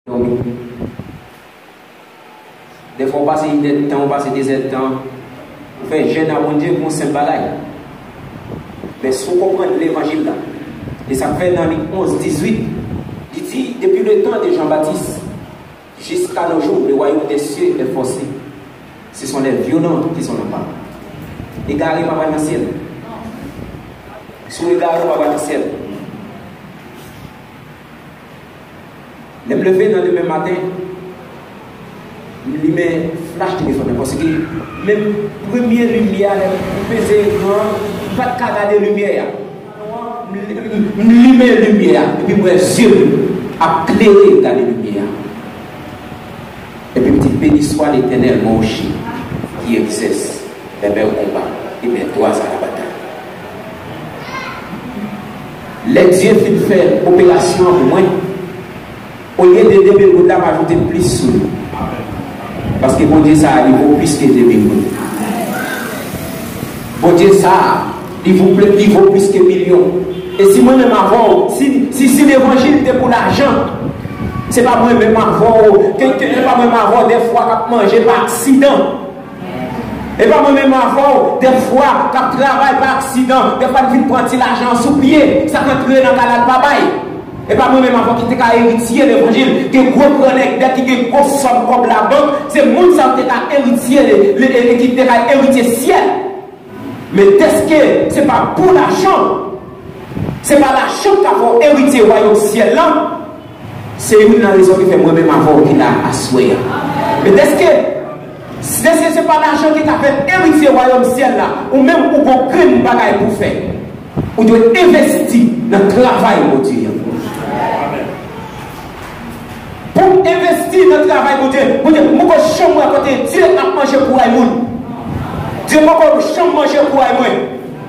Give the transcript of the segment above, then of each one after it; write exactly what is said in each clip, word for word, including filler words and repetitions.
Dòmi. Dèfwa, w pase inèdtan, w pase dezèdtan, ou fè jèn a Bondye pou yon senp bagay. Men si w konprann levanjil la, e sa k fè nan Lik onz, dizuit, li di, depuis le temps de Jean-Baptiste, jusqu'à nos jours, le royaume des cieux est forcé. Ce sont les violents qui sont là-bas. Egare pa pral nan syèl. Si w egare, w pa pral nan syèl. Lè m leve nan demen maten, m limen flach telefòn nan, paske menm premye limyè a, lè m peze ekran an, m pa t ka gade limyè a. M, m, m limen limyè a, epi m wè zye m ap klere gade limyè a. Epi m di, Béni soit l'Éternel, mon rocher, qui exerce les meilleurs combats et mes droits à la bataille. Lè Dye fin fè operasyon an pou mwen, olye de de mil goud la, m ajoute plis sou li. Paske Bondye sa a, li vo plis ke de mil goud. Bondye sa a, li vo pli, li vo plis ke milyon. E si mwen menm avè w, si, si, si levanjil te pou lajan, se pa mwen menm avè w, ke, ke, se pa mwen menm avè w, dèfwa k ap manje pa aksidan. E pa mwen menm avè w, dèfwa, k ap travay pa aksidan, dèfwa n fin pran ti lajan an sou pye, sa k antre nan kanal pa bay. E pa mwen menm avè w ki te ka eritye levanjil, gen gwo gran nèg, nèg ki gen gwo sòm kòb labank, se moun sa yo te ka eritye, le, le, le, ki te ka eritye syèl. Men dèske se pa pou lajan, se pa lajan k ap fè w eritye wayòm syèl la, se youn nan rezon ki fè mwen menm avè w ki la aswè a. Men dèske, dèske se pa lajan ki ka fè w eritye wayòm syèl la, ou menm ou gon grenn bagay pou w fè. Ou dwe envesti nan travay Bondye an. Pou m envesti nan travay Bondye, Bondye, m poko janm wè kote Dye ap manje kouray moun. Dye poko janm manje kouray mwen.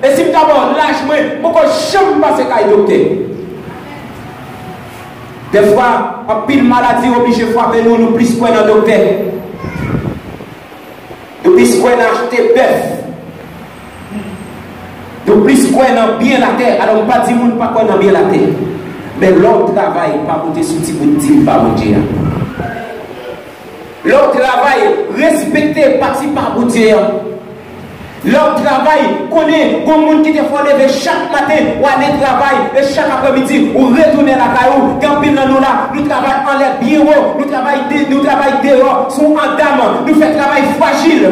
E si m ta ba w laj mwen, m poko janm pase kay doktè. Dèfwa, anpil maladi oblije frape nou, nou plis kwè nan doktè. Nou plis kwè nan achte bèf. Nou plis kwè nan byen latè. Alò, m pa di moun pa kwè nan byen latè. Men lè w travay, pa moute sou ti bout dim pa Bondye a. Lè w travay, respekte pati pa Bondye a. Lè w travay, konnen gon moun ki te fè w leve chak maten, w ale travay, e chak aprèmidi, ou retounen lakay ou. Gen anpil nan nou la, nou travay anlè biro, nou travay de, nou travay deyò, sou andam, nou fè travay frajil.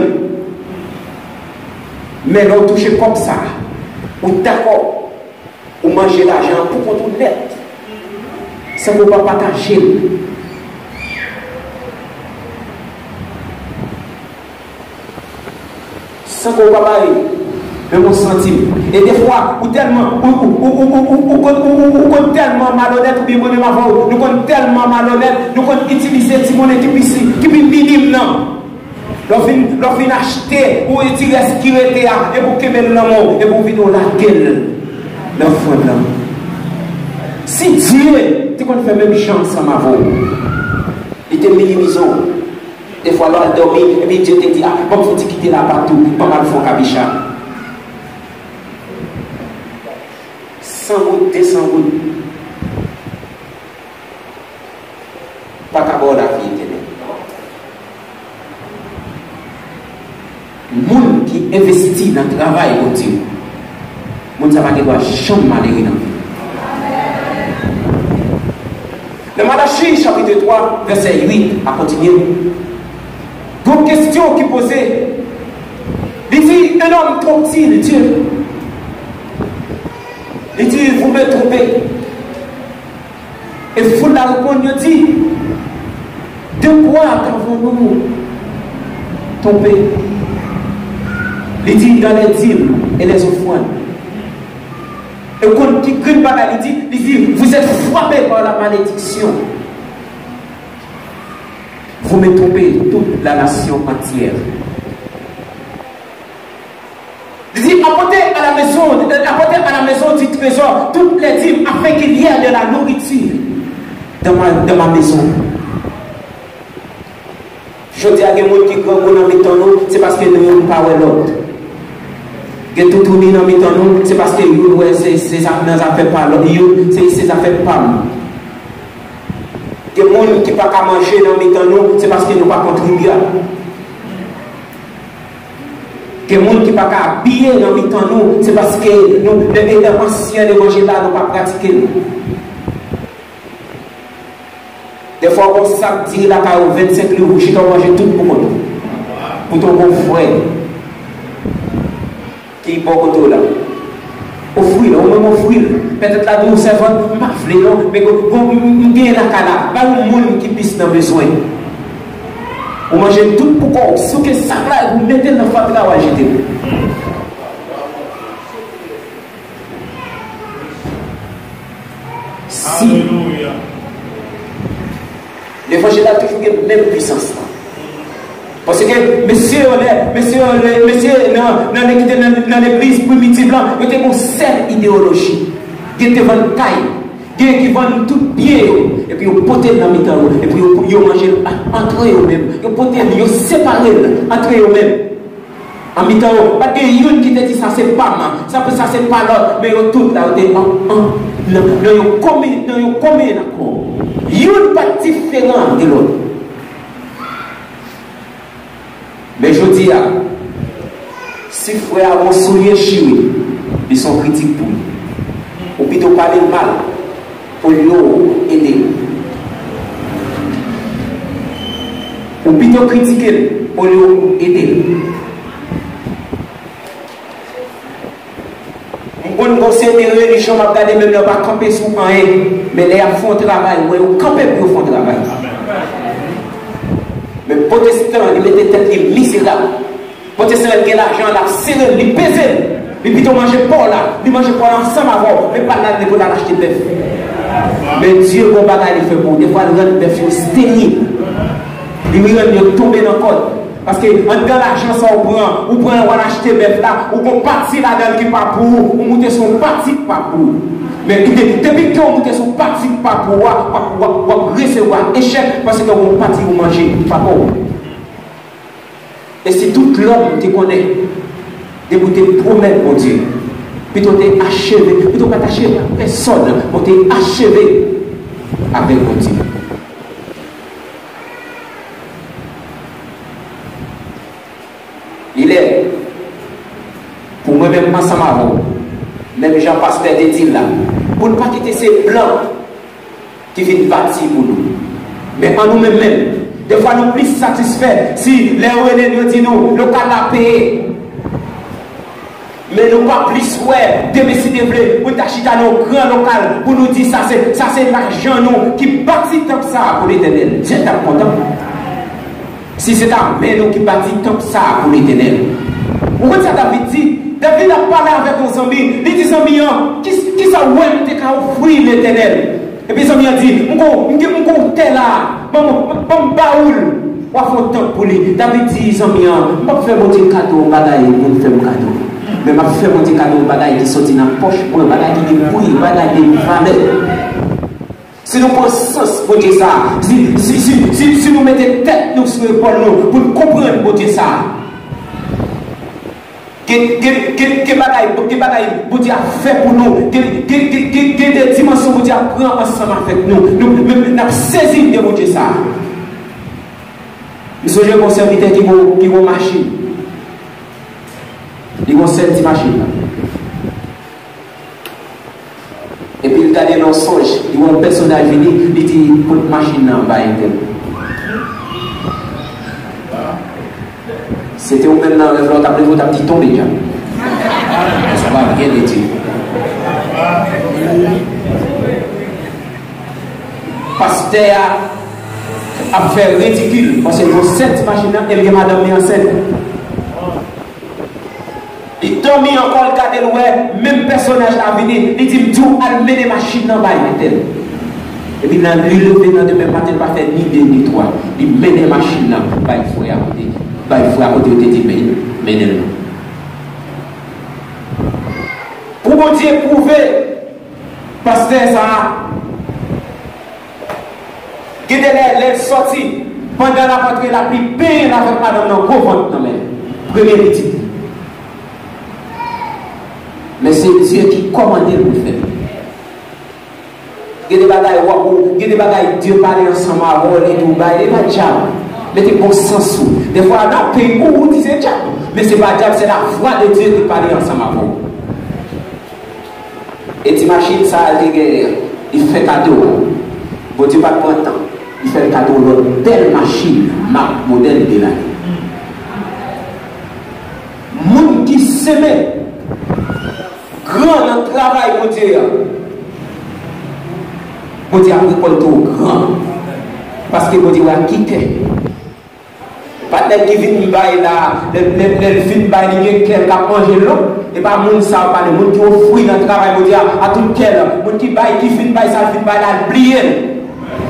Men lè w touche kòb sa, ou dakò, ou manje lajan an pou kont ou nèt, san ke w pa pataje l. San ke w pa bay menm yon santim. E defwa, ou tèlman, ou, ou konn, ou, ou, ou konn tèlman malonèt, oubyen mwen menm avè w, nou konn tèlman malonèt, nou konn itilize ti monnen ki pi si, ki pi minim nan. Lè w fin, lè w fin achte, ou e ti rès ki rete a, epi w kenbe l nan men w, epi w vide w lage l nan fwon nan. Si Dye te konn fè menm jan ansanm avè w, li te minimize w. Defwa lè w al dòmi, epi Dye te di, a, ban m fouti kite l apa tou, ban m al fè yon kabicha. San goud, de san goud. Pa ka ba w lavi etènèl. Moun ki envesti nan travay Bondye, moun sa pa gen dwa janm malere nan vi. Nan Malachi, chapit twa, vèsè uit a kontinye, gon kesyon ki poze. Li di, un homme trompe-t-il Dieu? Li di, vous me trompez. E foul la reponn, yo di, de quoi t'avons-nous trompé? Li di, dans les dîmes et les offrandes. E konn ki grenn bagay li di, li di, vous êtes frappés par la malédiction. Vous me trompez, toute la nation entière. Li di, apportez à la maison, euh, apportez à la maison du trésor toutes les dîmes, afin qu'il y ait de la nourriture dans ma, dans ma maison. Jodi a, gen moun ki grangou nan mitan nou, se paske nou youn pa wè lòt. Gen toutouni nan mitan nou, se paske youn wè se, se zaf-, nan zafè pa lòt, youn se, se zafè pa m. Gen moun ki pa ka manje nan mitan nou, se paske nou pa kontribyab. Gen moun ki pa ka abiye nan mitan nou, se paske nou, de, de, de ansyen de manje la, nou pa pratike l. Defwa, w gon sak diri lakay ou, vennsenk liv, ou chita w manje tout pou kont ou. Poutan w gon frè ki bò kote w la. Ofri l, ou menm ofri l. Petèt l a di w, sèvant, m pa vle non, men gon, gon, m, m genyen lakay la. Bay yon moun ki plis nan bezwen. Ou manje tout pou kò w, souke sak la, epi w mete l nan fatra, w al jete l. Si levanjil la toujou gen menm pisans lan. Paske mesye yo, lè, mesye yo, lè, mesye nan, nan, nan, nan legliz primitiv lan, yo te gon sèl ideyoloji. Gen te vann kay, gen ki vann tout byen yo, epi yo pote l nan mitan yo, epi yo, yo manje l a-, antre yo menm. Yo pote l, yo separe l antre yo menm. An mitan yo, pa t gen youn ki te di, "Sa se pa m, sa, sa se pa lòt," men yo tout la, yo te an, an, nan, nan yon komen, nan yon komen akò. Youn pa t diferan de lòt. Men jodi a, si frè a gon soulye chire, li se yon kritik pou li. Ou pito pale l mal, olye w ede l. Ou pito kritike l, olye w ede l. M konn gon seri de relijyon m ap gade, menm lè yo pa kanpe sou anyen, men lè y ap fè yon travay, ou wè yo kanpe pou yo fè yon travay. Men pwotestan, li mete tèt li mizerab. Pwotestan, l gen lajan, l ap sere l, li peze l. Li pito manje pa w la, li manje pa w la ansanm avè w, men pa l la li pou l al achte bèf. Men Dye gon bagay li fè pou ou. Defwa, l rann bèf yo steril. Li rann yo tonbe nan kòd. Paske anndan lajan sa ou pran, ou pran w al achte bèf la, ou gon pati ladan l ki pa pou ou, ou moute sou yon pati ki pa pou ou. Men depi ke ou moute sou pati ki pa pou ou a, w ap, w ap, w ap resevwa echèk, paske gon pati ou manje ki pa pou ou. E si tout lòm te konnen, depi w te pwomèt Bondye, pito w te acheve, pito w pa t acheve ak pèsòn, men w te acheve avèk Bondye. Li lè pou mwen menm ansanm avè w, menm jan pastè te di l la, pou n pa kite se blan ki vin bati pou nou. Men an nou menm menm, defwa nou plis satisfè si lè yo rele n, yo di nou lokal la peye. Men nou pa plis wè, demen si Dye vle, pou n ta chita nan yon gran lokal, pou nou di sa se, sa se lajan nou ki bati tanp sa a pou Letènèl. Dye t ap kontan si se ta men nou ki bati tanp sa a pou Letènèl. Ou konn sa David di? David ap pale avèk yon zanmi, li di zanmi an, "Ki, kisa w wè m te ka ofri Letènèl?" Epi zanmi an di, "M gon, m gen, m gon tè la, ban m, ban m ba ou l, w a fè yon tanp pou li." David di zanmi an, "M p ap fè Bondye kado yon bagay pou l fè m kado. Men m ap fè Bondye kado yon bagay ki soti nan pòch mwen, bagay ki gen pri, bagay de valè." Si nou pran sans Bondye sa a, si, si, si, si, si nou mete tèt nou sou epòl nou pou n konprann Bondye sa a, Gen, gen, gen, gen bagay, gen bagay Bondye ap fè pou nou. Gen, gen, gen, gen, gen de dimansyon Bondye ap pran ansanm avèk nou. Nou, nou, nou, n ap sezi de Bondye sa a. M sonje yon sèvitè ki gon, ki gon machin. Li gon sèl ti machin la. Epi l gade nan sonj, li wè yon pèsonaj vini, li di, "Pot machin nan bay entèl." Se te ou menm nan rèv la, ou t ap leve, ou t ap di, "Tonbe djab." Sa pa byen de Dye. Pastè a ap fè ridikil, paske l gon sèl ti machin nan, e l gen madanm li ansent. Li dòmi ankò, l gade, l wè menm pèsonaj la vini, li di, "M di w al mennen machin nan bay entèl." Epi nan li leve nan demen maten, l pa fè ni de ni twa, li mennen machin nan bay frè a kote, bay frè a kote yo te di men, mennen l nan. Pou Bondye pwouve Pastè sa a, gen de lè, lè l sòti, pandan l ap antre, l ap li benyen l avèk madanm nan, gwo vant nan men l. Premye pitit. Men se Dye ki kòmande l pou l fè l. Gen de bagay w ap, gen de bagay Dye pale ansanm avè w, li di w bay, li pa dyab. Mete bon sans ou. Defwa, nan peyi ou, ou di se dyab. Men se pa dyab, se lavwa de Dye ki pale ansanm avè w. E ti machin sa a te genyen an, li fè kado a. Bondye pa t pran tan. Li fè l kado yon lòt bèl machin, mak modèl de lane. Moun ki semen gran nan travay Bondye a, Bondye ap rekòlte w gran. Paske Bondye wè ak ki kè. Pa t nèg ki vin bay la, lè, lè, lè l fin bay, li gen kè l k ap manje l non. E pa moun sa yo pale, moun ki ofri nan travay Bondye a, a tout kè l. Moun ki bay, ki fin bay sa l fin bay la, l bliye l.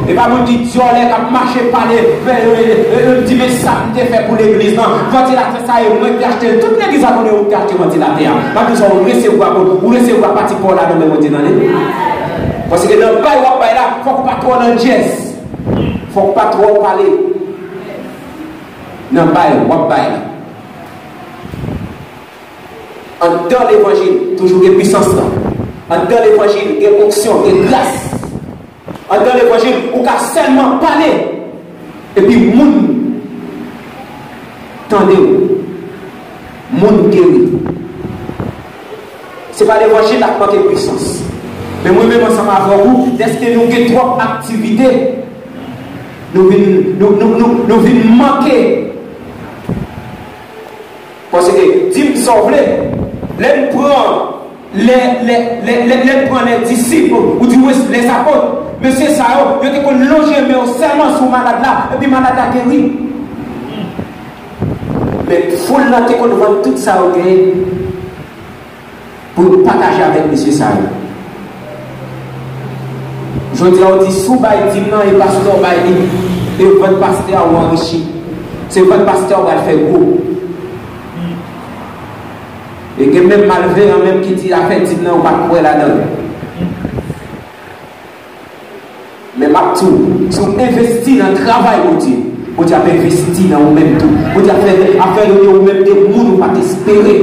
E pa moun ki dyòlè k ap mache pale, fè, e, e, e, e, di men sa m te fè pou legliz lan. Vantilatè sa e mwen ki te achte l. Tout legliz la konnen ou te achte vantilatè a. M ap di sa, ou resevwa, ou resevwa pati pa w la nan men Bondye tande. Paske nan bay w ap bay la, fòk ou pa twò nan djèz. Fòk ou pa twò pale. Nan bay w ap bay la. Anndan levanjil, toujou gen pwisans lan. Anndan levanjil, gen onksyon, gen gras. Anndan levanjil, ou ka sèlman pale, epi moun tande w, moun geri. Se pa levanjil la k manke pwisans. Men mwen menm ansanm avèk ou, dèske nou gen twòp aktivite, nou vin, nou, nou, nou, nou vin manke. Paske, di m sa w vle, lè n pran, lè, lè, lè, lè, lè n pran lè disip, ou di wi, lè zapot, mesye sa yo, yo te konn lonje men yo sèlman sou malad la, epi malad la geri. Men foul lan te konn vann tout sa yo genyen pou yo pataje avèk mesye sa yo. Jodi a, ou di, si w bay dim nan, e pastè w bay li, e vann pastè a, ou anrichi. Se vann pastè a, ou pral fè gwo. E gen menm malveyan menm ki di afè dim nan, ou pa kwè ladan l. Men m ap di w, si w envesti nan travay Bondye, Bondye ap envesti nan ou menm tou. Bondye ap fè, ap fè de ou menm de moun ou pa t espere.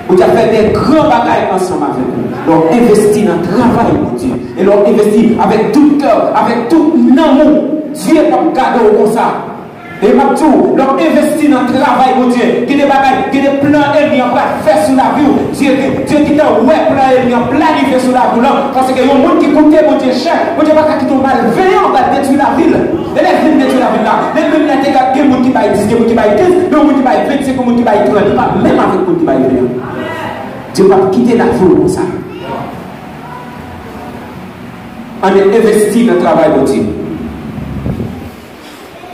Bondye ap fè de gran bagay ansanm avèk ou. Lè w envesti nan travay Bondye, e lè w envesti avèk tout kè w, avèk tout nanm ou, Dye p ap gade w konsa. E m ap di w, lè w envesti nan travay Bondye, gen de bagay, gen de plan ènmi an pral fè sou lavi w. Dye, Dye gentan wè plan ènmi an planifye sou lavi w lan. Paske yon moun ki koute Bondye chè, Bondye pa ka kite yon malveyan pral detwi lavi l. E lè l vin detwi lavi l la, lè l menm lè te gen moun ki bay dis, gen moun ki bay kenz, gen moun ki bay vennsenk, gen moun ki bay trant, li pa menm avèk moun ki bay ven an. Dye p ap kite lavi w konsa. Ann envesti nan travay Bondye.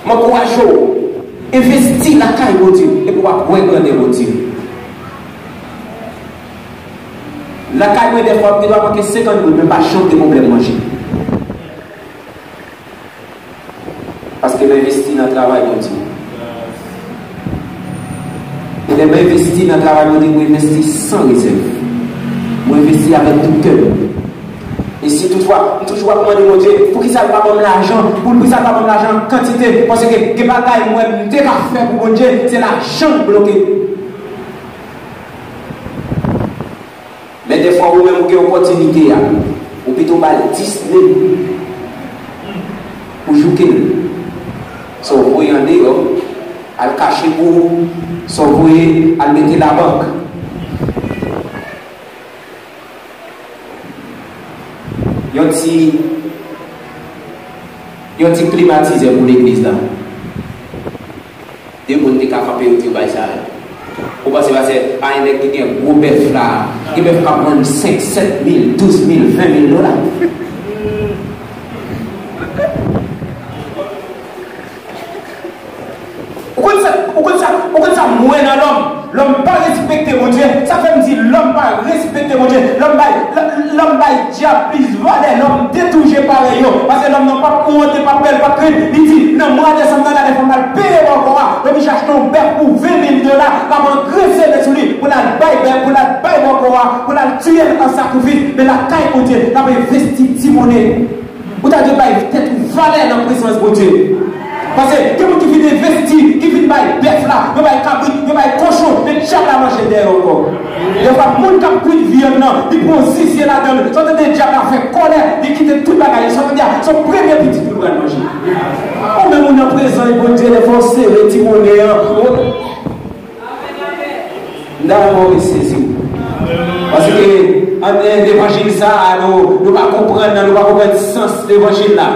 M ankouraje w, envesti lakay Bondye, epi w ap wè grandè Bondye. Lakay mwen, dèfwa, m gendwa manke senkant goud, men pa janm gen pwoblèm manje. Paske m envesti nan travay Bondye. E lè m envesti nan travay Bondye, mwen envesti san rezèv. Mwen envesti avèk tout kè m. E si toutfwa, m toujou ap mande Bondye, poukisa l pa ban m lajan? Pou, poukisa l pa ban m lajan an kantite? Paske gen bagay mwen m te ka fè pou Bondye, se lajan k bloke. Men dèfwa ou menm ou gen opòtinite a, ou pito ba l dis mil pou jouke l. Sa w voye andeyò, al kache pou ou, sa w voye, al mete labank. Yon ti, yon ti klimatizè pou legliz la. De moun te ka kanpe yo di yo bay sa yo. Ou panse pastè a yon nèg ki gen gwo bèf la, gen bèf k ap vann senk, sèt mil, douz mil, ven mil dola. Ou konn sa, ou konn sa, ou konn sa m wè nan lòm? Lòm pa respekte Bondye. Sa fè m di lòm pa respekte Bondye. Lòm bay, lòm bay dyab plis valè, lòm detouje parèy yo. Paske lòm nan p ap wonte, p ap pè, l p ap krenn. Li di, nan mwa desanm nan, la, lè fò m al peye bòkò a. Lòm li chache yon bèf pou ven mil dola, l ap angrese men sou li, pou l al bay bèf, pou l al bay bòkò a, pou l al tiye l an sakrifis. Men lakay Bondye, l ap envesti ti monnen. Ou ta dwe bay tèt ou valè nan prezans Bondye. Paske gen moun ki vin envesti, ki vin bay bèf la, yo bay kabrit, yo bay kochon, men dyab la manje dèyè yo ankò. Defwa, moun k ap kwit vyann nan, li pran zizye ladan l. Sa w tande dyab la fè kòlè, li kite tout bagay. Sa w tande a, se premye pitit ou pral manje. Ou menm ou nan prezans Bondye, defwa w sere ti monnen an. Ou, m ta renmen w sezi w. Paske, an, levanjil sa a, nou, nou pa konprann nan, nou pa konprann sans levanjil la.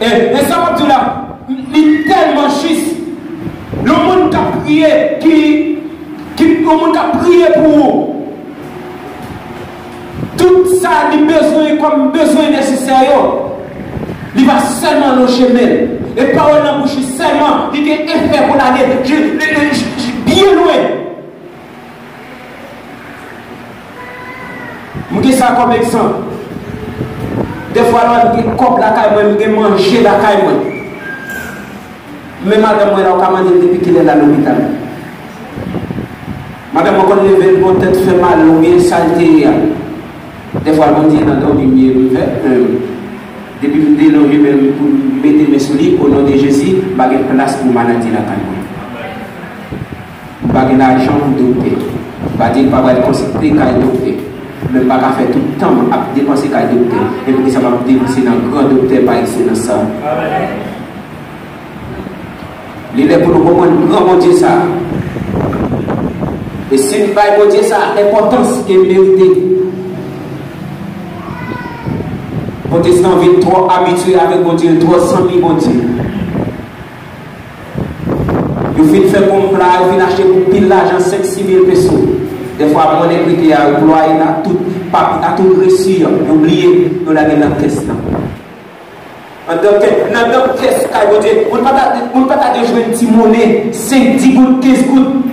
E, e sa w ap di w la, li tèlman jis. Yon moun k ap priye, ki, ki, yon moun k ap priye pou ou. Tout sa li bezwen kòm bezwen nesesè yo, li va sèlman lonje men l. E pawòl nan bouch li sèlman, li gen efè pou l ale je-, je-, je-, byen lwen. M gen sa kòm egzanp. Defwa, lè m gen kòb lakay mwen, m gen manje lakay mwen. Men madanm mwen la, ou ka mande m depi kilè l al lopital. Madanm mwen konn leve l gon tèt fè mal oubyen sa l te ye a. Defwa, Bondye nan dòmi m ye, m fè, hmm. Depi m delonje men m pou m mete men sou li, o non de Jezi, m pa gen plas pou maladi lakay mwen. M pa gen lajan pou doktè. M pa di m pa pral konsilte kay doktè. Men m pa ka fè tout tan m ap depanse kay doktè. E poukisa m ap depanse nan gran doktè pa ekselans sa? Li lè pou nou konprann gran Bondye sa a. E si n bay Bondye sa a enpòtans ke l merite, pwotestan vin twò abitye avèk Bondye, l twò zanmi Bondye. Yo fin fè konpla, yo fin achte pou pil lajan, senk, sis mil peso. Defwa, monnen kreyè a, yo plwaye l a tout papi, a tout resi, yo bliye, yo lage l nan kès la. Anndan kè-, nan, nan kès kay Bondye, moun pa ta, moun pa ta dwe jwenn ti monnen, senk, dis goud, kenz goud.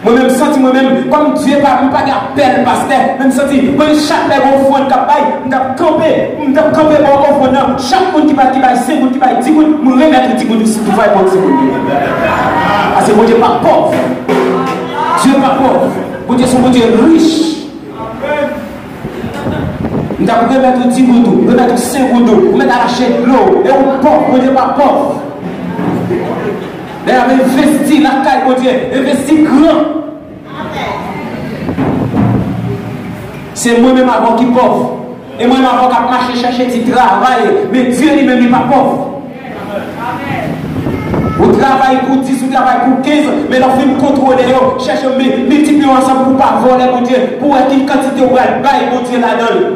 Mwen menm, m santi mwen menm, kòm Dye pa, m pa gen apèl pastè, men m santi, mwen, chak lè gen ofrann k ap bay, m t ap kanpe, m t ap kanpe bò ofrann nan. Chak moun ki bay, ki bay senk goud, ki bay dis goud, m remèt ou dis goud ou si pou fè bon dis goud ou. Paske Bondye pa pòv. Dye pa pòv. Bondye se yon Bondye rich. M t ap remèt ou dis goud ou, remèt ou senk goud ou, ou mèt al achte dlo, e ou pòv, Bondye pa pòv. Lè y ap envesti lakay Bondye, envesti gran. Se mwen menm avè w ki pòv. E mwen menm avè w k ap mache chèche ti travay. Men Dye li menm li pa pòv. Ou travay pou dis, ou travay pou kenz, men lè w fin kontwole yo, chèche mi-, miltipliye yo ansanm pou w pa vòlè Bondye, pou w wè ki kantite w pral bay Bondye ladan l.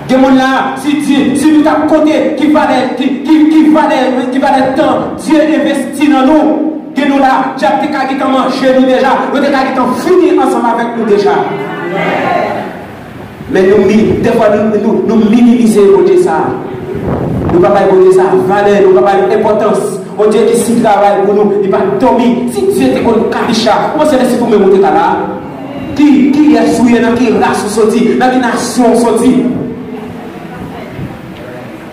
Gen moun la, si Dye, si nou t ap konte ki valè, ki, ki, ki valè, ki valè tan Dye envesti nan nou, gen nou la, dyab te ka gentan manje nou deja, yo te ka gentan fini ansanm avèk nou deja. Men nou mi-, defwa nou, nou, nou minimize Bondye sa a. Nou pa bay Bondye sa a valè, nou pa bay enpòtans. Bondye ki si travay pou nou, li pa dòmi. Si Dye te konn kabicha, ou panse lè se pou menm ou te ka la? Ki, kiyès ou ye, nan ki ras ou soti, nan ki nasyon ou soti?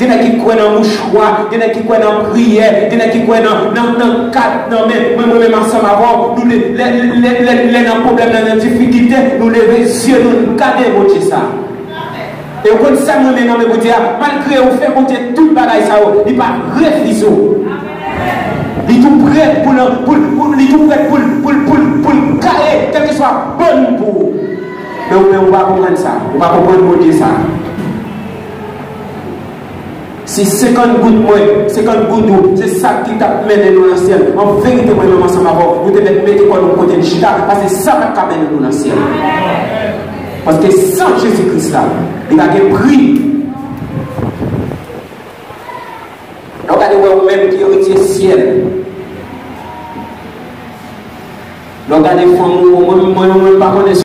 Gen nèg ki kwè nan mouchwa, gen nèg ki kwè nan priyè, gen nèg ki kwè nan, nan, nan kat nan men. Mwen, mwen menm ansanm avè w, nou lè, lè, lè, lè, lè nan pwoblèm nan, nan difikilte, nou leve zye nou, nou gade Bondye sa. E ou konn sa m renmen nan men Bondye a, malgre ou fè Bondye tout bagay sa yo, li pa refize w. Li tou prè pou l, pou l, pou l, li tou prè pou l, pou l, pou l, pou l gaye, kèlkeswa bòn pou ou. Men ou, men ou pa konprann sa. Ou pa konprann Bondye sa. Si senkant goud mwen, senkant goud ou, se sa ki t ap mennen nou nan syèl, an verite, mwen menm ansanm avè w, nou te mèt mete kò nou kote n chita, paske sa pa t ka mennen nou nan syèl. Paske san Jezi Kris la, li pa gen pri. Lè w gade w wè ou menm ki eritye syèl. Lè w gade fanm ou, mwen, mwen, mwen pa konnen